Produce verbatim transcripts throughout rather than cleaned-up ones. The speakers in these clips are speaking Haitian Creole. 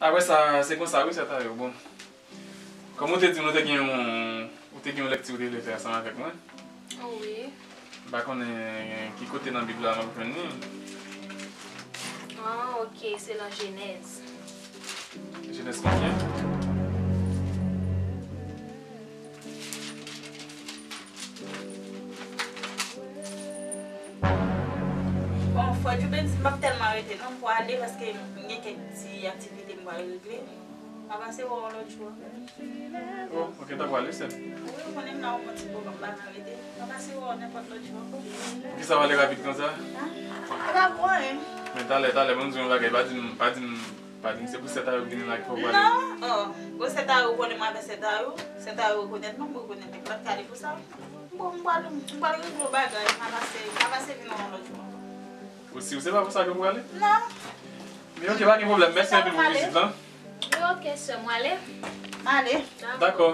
Apre sa, se konsa wi, sè Tayo. Bon, kòm ou te di m, ou te gen yon, ou te gen yon lekti ou te vle fè ansanm avèk mwen. Wi. M pa konnen ki kote nan Bib la m ap jwenn li. Ah, ok, se nan Jenèz. Jenèz konbyen? Bon, frè Djouben di m p ap tèlman rete non, m pwale paske m gen kèk ti aktivite m pral regle. M a pase wè w yon lòt jou ankò. Oh, ok, ta pwale, sè m. Wi, ou konnen m nan yon ti pwogram, m pa nan rete. M a pase wè w nenpòt lòt jou ankò. Poukisa w ale rapid konsa? Hein? E pa pou anyen. Men talè, talè, ban m di w yon bagay, pa di m, pa di m, pa di m se pou sè Tayo k vini la ki fè w pwale. Non, oh, bon, sè Tayo, ou konnen m avè sè Tayo, sè Tayo rekonèt mwen, m rekonèt li, m pa t ka ale pou sa. Bon, m pral, m pral regle yon bagay, m a pase, m a pase vin yon lòt jou ankò. Ou si w se pa pou sa ke w prale? Non. Men ok, pa gen pwoblèm. Mèsi anpil pou vizit lan. Wi, ok, sè m, w ale? M ale. Dakò.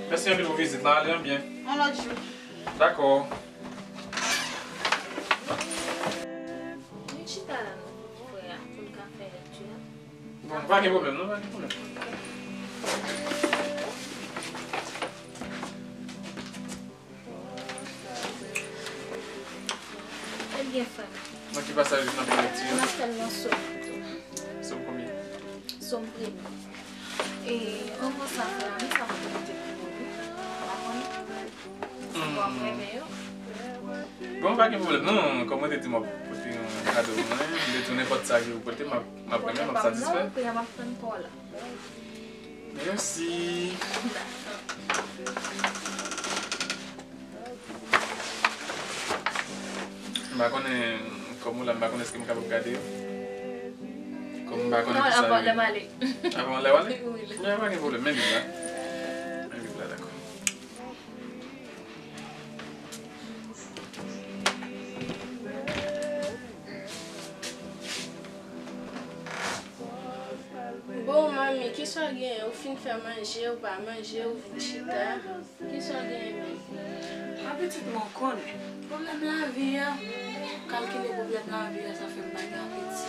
Mèsi anpil pou vizit lan. Ale an byen. Yon lòt jou. Dakò. Nou chita la, nou, frè a, pou n ka fè lekti a. Bon, pa gen pwoblèm, non, pa gen pwoblèm. Ebyen, frè m. Nan ki pasaj ou nan pou lekti a? N ap fè l nan Sòm pito. Sòm konbyen? Sòm premye. E, anvan sa, frè m, sa m te mete pou ou, wi. Ou pa konnen? Ou ap renmen yo? Bon, pa gen pwoblèm, non. Kòm ou te di m w ap pote yon kado pou mwen, m te di w nenpòt sa ke ou pote, m ap, m ap renmen, m ap satisfè. Pote ba m non, frè m, ap tann pa w la. Mèsi. M pa konnen, kòm ou la, m pa konnen èske m kapab gade yo. Kòm m pa konnen ki sa yo ye. Non, avan lè m ale. Avan lè w ale? Wi, wi. Men pa gen pwoblèm, men Bib la. Men Bib la, dakò. Bon, manmi, kisa w genyen? Ou fin fè manje, ou pa manje, ou vin chita. Kisa w genyen menm? A pitit mwen, ou konnen. Pwoblèm lavi a. Kalkile pwoblèm lavi a, sa fè m pa gen apeti.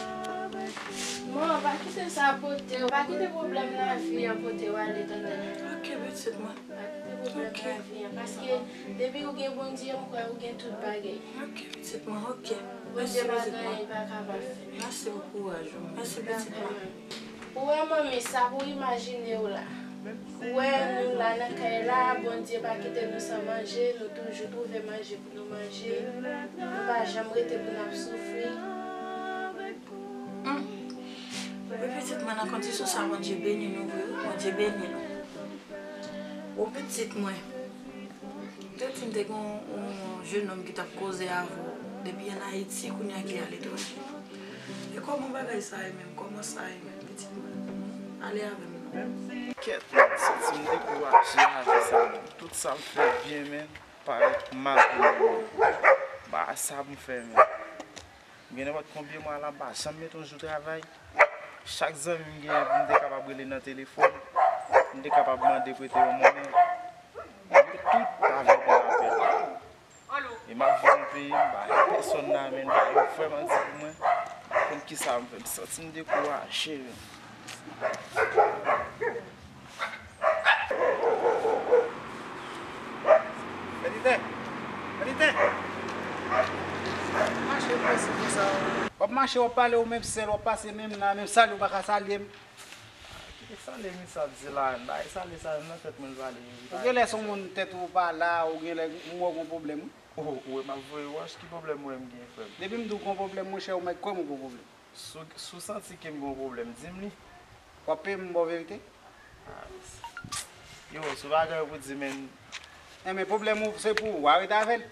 Bon, pa kite sa pote w. Pa kite pwoblèm lavi a pote w ale, tande. Ok, pitit mwen. Pa kite pwoblèm lavi a. Paske depi ou gen Bondye, m kwè ou gen tout bagay. Ok, pitit mwen, ok. Bondye pa gen anyen li pa kapab fè. Mèsi pou kouraj ou. Mèsi, pitit mwen. Ou wè, manmi, sa pou imajine w la. Ou wè, nou la nan kay la, Bondye pa kite nou san manje, nou toujou twouve manje pou nou manje. Nou pa janm rete pou n ap soufri. Wi, pitit mwen, nan kondisyon sa, Bondye beni nou vre, wi, Bondye beni nou. O pitit mwen, m te di m te gen yon, yon jennonm ki t ap koze avè w depi ann Ayiti, kounye a ki aletranje. E kòman bagay sa ye menm? Kòman sa ye menm, pitit mwen? Pale avè m non. Kèt, m santi m dekouraje avè sa menm. Tout sa m fè byen, men parèt mal pou mwen. Ba sa pou m fè menm. M gen nenpòt konbyen mwa la, m pa janm mete yon jou travay. Chak zanmi m genyen pou m te kapab rele nan telefòn, m te kapap mande prete yon monnen. M met tout avè m nan apèl. E m ap viv yon peyi, m pa gen pèsòn nan men m, m pa gen vrèman di pou mwen. Konn kisa m fè, m santi m dekouraje menm. Fè titè! Fè titè! Mache prese konsa. W ap mache, w ap pale ou menm sèl, w ap pase menm nan, menm salye w pa ka salye m. Kite salye m sa di la, bay salye sa nan tèt mwen pale. Ou genlè se yon moun tèt ou pa la, ou genlè m wè w gon pwoblèm wi. Ou, ou wè m ap voye wòch, ki pwoblèm ou wè m gen, frè m? Depi m di w gon pwoblèm, monchè, ou mèt kwè m ou gon pwoblèm. Si w, si w santi ke m gen yon pwoblèm, di m li. W ap peye m yon bò verite? Ah, yo, sou bagay ou pou di, men. Enben, pwoblèm ou, se pou ou, w a rete avè l.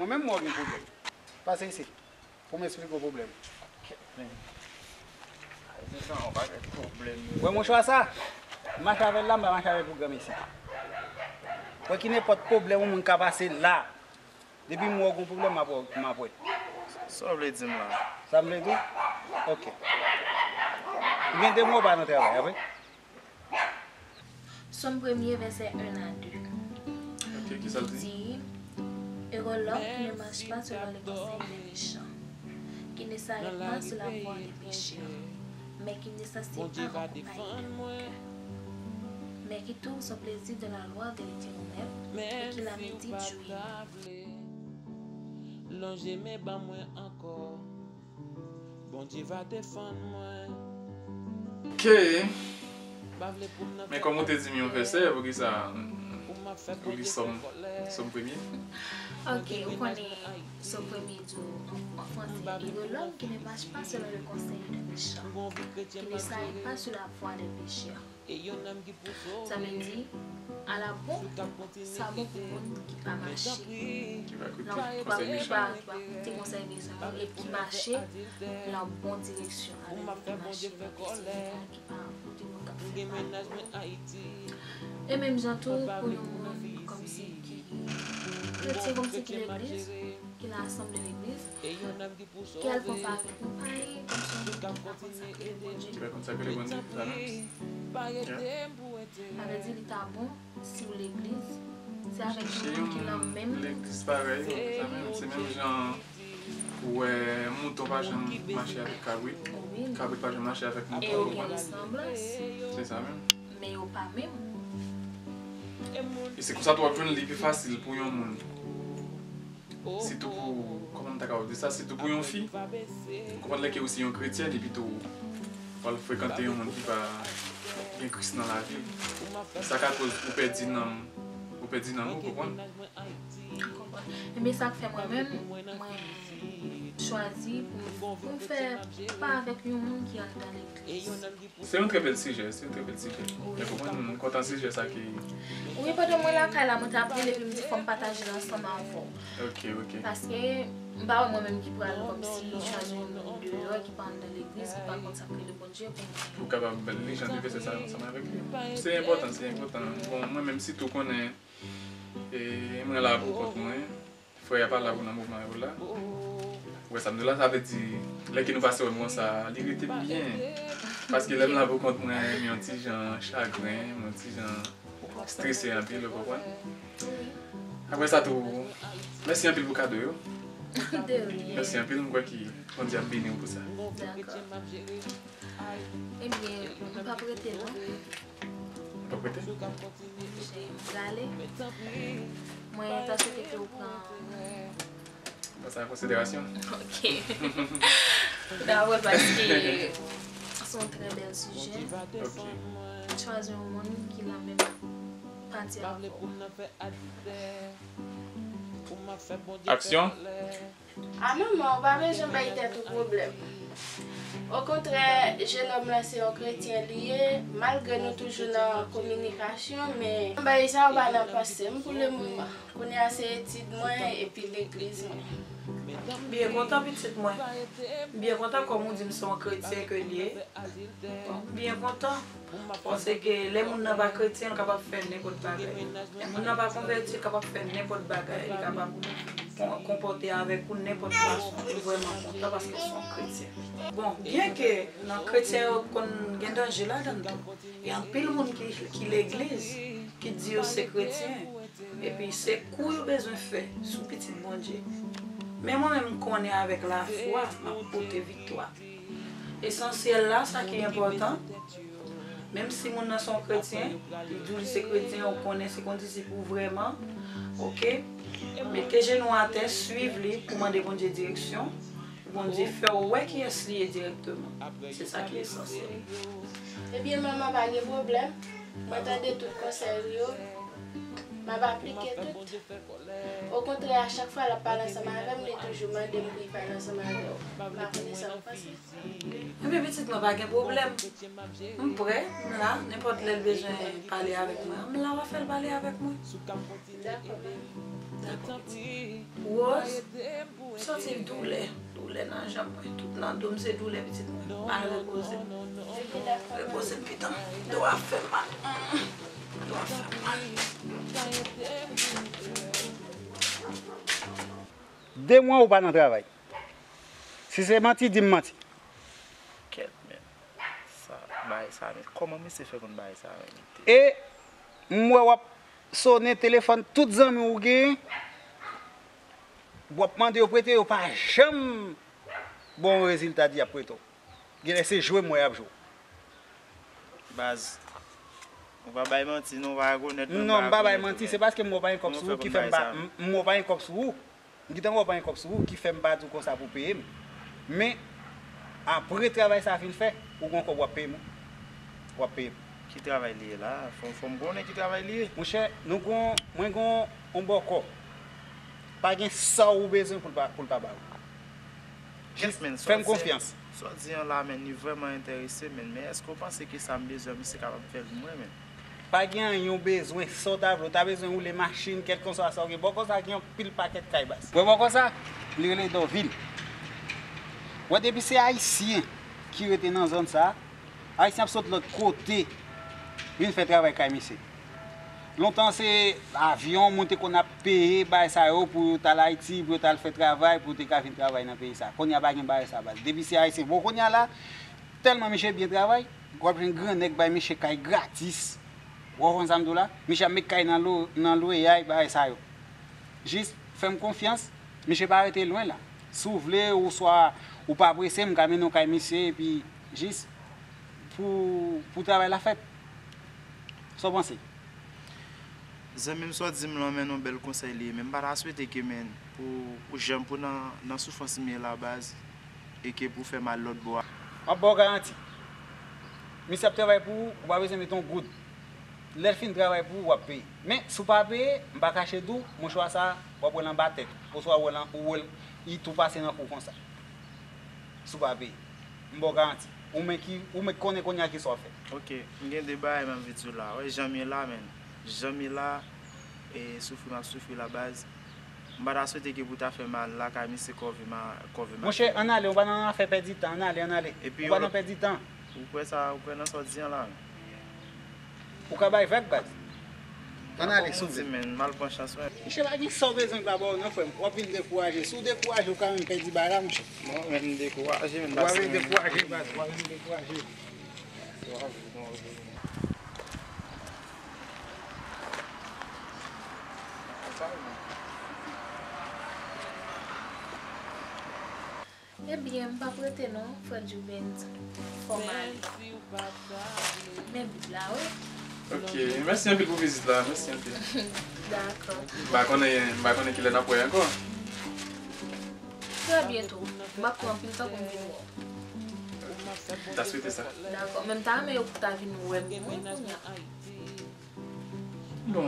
Mwen menm, mwen gen pwoblèm. Pase isit, pou m esplike w pwoblèm. Kèt, men. Ay, se sa, yon bagay pwoblèm. Wè mouchwa sa? M mache avè l la, m pa mache avè l pou granmesi. Wè ki nenpòt pwoblèm yon moun ka pase la. Depi m wè w gon pwoblèm, m ap wè, m ap wè. Sa w vle di m la? Sa m vle di w? Ok. Ou gen de mwa ou pa nan travay, apre? Sòm premye, vèsè en a de. Ok, ki sa l di? Li di, Heureux l'homme qui ne marche pas selon les conseils des méchants, qui ne s'arrête pas sur la voie des pécheurs, mais qui ne s'assied pas en compagnie de mon cœur, mais qui trouve son plaisir dans la loi de l'Éternel et qui la médite jour et nuit. Lonje men ban mwen ankò. Bondye va defann mwen. Ok. Men kòm ou te di m yon vèsè, poukisa ou li Sòm, Sòm premye? Ok, ou konnen Sòm premye di w an franse, et de l'homme qui ne marche pas selon le conseil des méchants, qui ne s'arrête pas sur la voie des pécheurs. Sa vle di, ala bon, sa bon pou moun ki pa mache Ki va koute nan, ki pa, konsèy ki mechan. pa, ki pa koute konsèy mechan yo, epi ki mache nan bon direksyon, sa vle di ki mache nan bon direksyon, ki pa koute moun k ap fè mal. E menm jan tou, pou yon moun kòmsi ki kretyen, kòmsi ki legliz, ki nan asanble legliz, ki al pran pa avèk nou, pa gen kòmsi yon moun ki pa konsakre pou Bondye. Ki pa konsakre pou Bondye, sa menm. Sa vle di li ta bon si w legliz, se avèk Se yon moun ki nan yon menm legliz parèy, se sa menm, se menm jan ou wè mouton pa janm mache avèk kabrit, wi, kabrit pa janm mache avèk e mouton, yo ou gen konprann? Resanblans, Se sa menm. Men yo pa menm. E se konsa tou w ap jwenn li pi fasil pou yon moun. Sitou pou, kòman m ta kapab di sa, sitou pou yon fi. Ou konprann, lè ke ou se yon kretyèn epi tou w al frekante yon moun ki pa gen Kris nan lavi l, sa ka koz ou pèdi nanm, ou pèdi nanm ou, konprann? Konprann. Ebyen sa k fè mwen menm, mwen chwazi pou m, pou m fè pa avèk yon moun ki anndan legliz. Se yon trè bèl sijè, se yon trè bèl sijè. E konprann, m kontan sijè sa ki Wi, pandan mwen lakay la, mwen t ap rele epi m di fò m pataje l ansanm avè w. Ok, ok. Paske m pa wè mwen menm ki pral kòmsi chwazi yon moun deyò ki pa anndan legliz, ki pa konn sa k rele Bondye pou mwen. Pou kapab li jan de vèsè sa ansanm avèk li. Se enpòtan, se enpòtan. Bon, mwen menm sitou konnen e mwen la pou kont mwen. Frè a pa la pou nan moman yo la. Ou wè sa m di w la, sa vle di lè ke nou pase wè m konsa, li rete m byen. Paske lè m la pou kont mwen, m yon ti jan chagren, m yon ti jan strese anpil, ou konprann? Apre sa tou, mèsi anpil pou kado yo. De rien. Mèsi anpil, m kwè ke Bondye ap beni w pou sa. Dakò. Ebyen, m p ap rete non. Ou p ap rete? M prale. Mwen ta swete ke w pran Pran sa an konsiderasyon. Ok. Dabò paske se yon trè bèl sijè. Ok. Chwazi yon moun ki nan menm pati avè w. Aksyon. A manman, ou pa bezwen bay tèt ou pwoblèm. Okontrè, jenòm lan se yon kretyen li ye, malgre nou toujou nan kominikasyon, men bagay sa yo pa nan panse m pou lemoman. Kounye a se etid mwen epi legliz mwen. M byen kontan pitit mwen. M byen kontan kòm ou di m se yon kretyen ke l ye. Bon, m byen kontan. Paske lè moun nan pa kretyen, l kapab fè nenpòt bagay. Lè moun nan pa konvèti, l kapab fè nenpòt bagay. Li kapab kon- konpòte avèk ou nenpòt fason. M vrèman kontan paske l se yon kretyen. Bon, byenke nan kretyen yo konn gen danje ladan l tou. Gen anpil moun ki, ki legliz, ki di yo se kretyen. Epi se kou yo bezwen fè sou pitit Bondye. Men mwen menm m konnen avèk lafwa m ap pote viktwa. Esansyèl la, sa ki enpòtan, menm si moun nan se yon kretyen, li di w li se kretyen, ou konnen se kondisip ou vrèman, oke? Mete jenou atè, swiv li pou mande Bondye direksyon, pou Bondye fè w wè kiyès li ye dirèkteman. Se sa ki esansyèl. Ebyen manman, pa gen pwoblèm. Mwen tande tout konsèy ou yo. M ap aplike tout. Okontrè, a chak fwa l ap pale ansanm avè m, li toujou mande m pou l pale ansanm avè w. M pa konnen sa w panse. Ebyen pitit mwen, pa gen pwoblèm. M prè, m la. Nenpòt lè l bezwen pale avèk mwen, m la, w a fè l pale avèk mwen. Dakò manman. Dakò pitit. Rose, m santi doulè. Doulè nan janm mwen. Tout nan do m se doulè pitit mwen. Al repoze m. Ebyen dakò manman. Repoze m pitan. Do a fè m mal. Mm. Do a fè m mal. De mwa ou pa nan travay. Si se manti, di m manti. Kèt men. Sa, bagay sa men. Kòman misye fè konn bagay sa menm? E m wè w ap sonnen telefòn tout zanmi w genyen. W ap mande yo prete, yo pa janm ba w yon rezilta di y ap prete w. Genlè se jwe m wè y ap jwe w. Baz, ou pa bay manti non, ou pa rekonèt mwen. Non, m pa bay manti, se paske m wè w pa gen kòb sou ou ki fè m pa, m wè w pa gen kòb sou ou. M gentan wè w pa gen kòb sou ou ki fè m pa di w konsa pou w peye m. Men, apre travay sa a fin fè, ou gen yon kòb w ap peye m wi. W ap peye m. Ki travay li ye la? Fò, fò m konnen ki travay li ye. Monchè, nou gen, mwen gen yon bòkò. Pa gen sa ou bezwen pou l pa, pou l pa ba ou. Jis fè m konfyans. Sa w di an la, menn, li vrèman enterese, menn. Men èske w panse ke sa m bezwen an, misye kapab fè l pou mwen, menn? Pa gen anyen w bezwen, sa w ta vle. Ou ta bezwen woule machin, kèlkanswa sa w gen. Bòkò sa gen anpil pakèt kay baz. Wè bòkò sa, li rele Dòvil. Wè depi se Ayisyen ki rete nan zòn sa, Ayisyen ap sot lòt kote vin fè travay kay misye. Lontan se avyon moun te konn ap peye bagay sa yo pou yo t al Ayiti, pou yo t al fè travay, pou yo te ka vin travay nan peyi sa. Kounye a pa gen bagay sa baz. Depi se Ayisyen. Bon, kounye a la, tèlman misye byen travay, w ap jwenn gran nèg bay misye kay gratis. Ou konprann sa m di w la? Misye ap met kay nan lweyay, bagay sa yo. Jis fè m konfyans, misye pa rete lwen la. Si w vle, oswa ou pa prese, m ka mennen w kay misye, epi jis pou, pou travay la fèt. Sa w panse? Zanmi m, sa w di m lan, menn, yon bèl konsèy li ye, men m pa ta swete ke, menn, pou, pou jan m pou nan, nan soufrans m ye la baz, e ke pou fè m al lòt bò a. M ap ba w garanti. Misye ap travay pou ou, ou pa bezwen met yon goud. Lè l fin travay pou ou, w ap peye. Men, si w pa peye, m pa kache di w, mouchwa sa a, w ap wè l anba tèt ou, oswa w wè l, ou wè l, li tou pase nan kou w konsa. Si w pa peye. M ba w garanti. Ou menm ki, ou menm k konnen kounye a kisa w ap fè. Ok, m gen de bagay m anvi di w la. Wè jan m ye la, menn. Jan m ye la, e soufri m ap soufri la baz. M pa ta swete ke pou ta fè m al lakay misye kòve m a, kòve m a. Monchè, ann ale, ou pa nan afè pèdi tan, ann ale, ann ale. Ou pa nan pèdi tan. Ou kwè sa, ou kwè nan sa w di an la, menn? Ou ka bay vag baz. Ann ale si w vle. Kòm ou di, menn, m al pran chans mwen. Monchè, pa gen sa w bezwen m pa ba w non, frè m. W ap vin dekouraje. Si w dekouraje, ou ka menm pèdi bagay la, monchè. Mwen menm m dekouraje, menn. Ou pa vin dekouraje, baz. Ou pa vin dekouraje. Ebyen, m p ap rete non, frè Jubens. Fò m ale. Men Bib la, wi. Ok, mèsi anpil pou vizit la, mèsi anpil. Dakò. M pa konnen, m pa konnen kilè n ap wè ankò. Trè byento. M p ap pran anpil tan pou m vin wè w. M ta swete sa. Dakò, men m ta renmen yo ta vin wè m wi kounye a. Bon,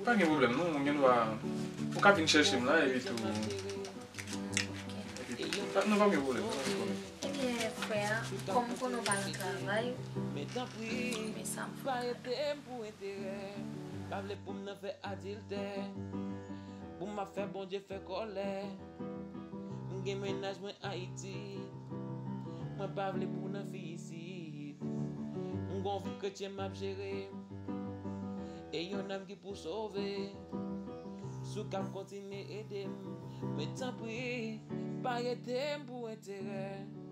pa gen pwoblèm non, ou gen dwa, ou ka vin chèche m la epi tou. Epi, pa, non, pa gen pwoblèm, pa gen pwoblèm. Ebyen, frè, kòm m konnen w pa nan travay, men sa m fè. Pa vle pou m nan fè adiltè, pou m ap fè Bondye fè kòlè. M gen mennaj mwen Ayiti, mwen pa vle pou nan fi isit. M gon vi kretyen m ap jere, e yon nanm ki pou sove. Si w kab kontinye ede m, men tanpri, pa rete m pou enterè.